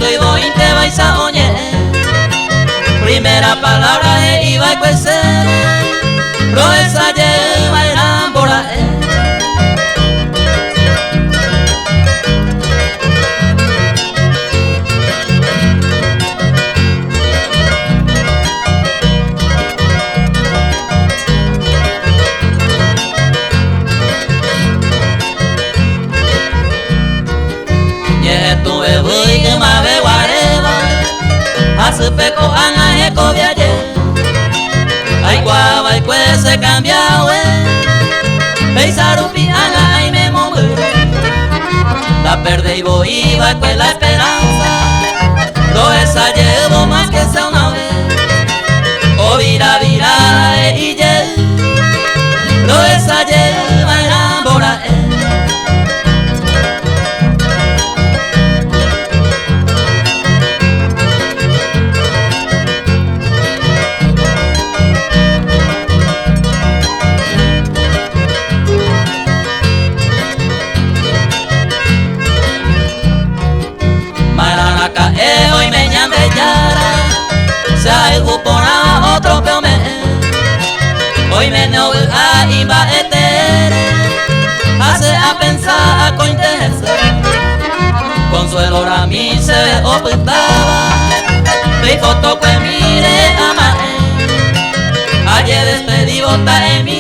Ndaikatúi voínte vaicha oñe'ẽ. Primera palabra he'i va'ekue chéve, Rohecha jey va'erã mbora'e. Ñehetũvevýi ymave guaréva, hasýpe ko'ág̃a hekovia jey. Aikuaava'ekue che cambiague, péicha rupi ág̃a aime mombyry. Ndaperdéi voi va'ekue la esperanza, rohecha jeývo más que sea una vez. Ovira vira he'i jey, rohecha jey va'erã mbora'e. Marãraka'e oime Ñandejára, che ahayhu porãva ótrope ome'ẽ. Oiméne ovy'a imba'etére, ha che apensa akóinte hese. Consuelo rami chéve opytáva, pe ifotokuemíre ama'ẽ. Ajedespedívo ta'emi.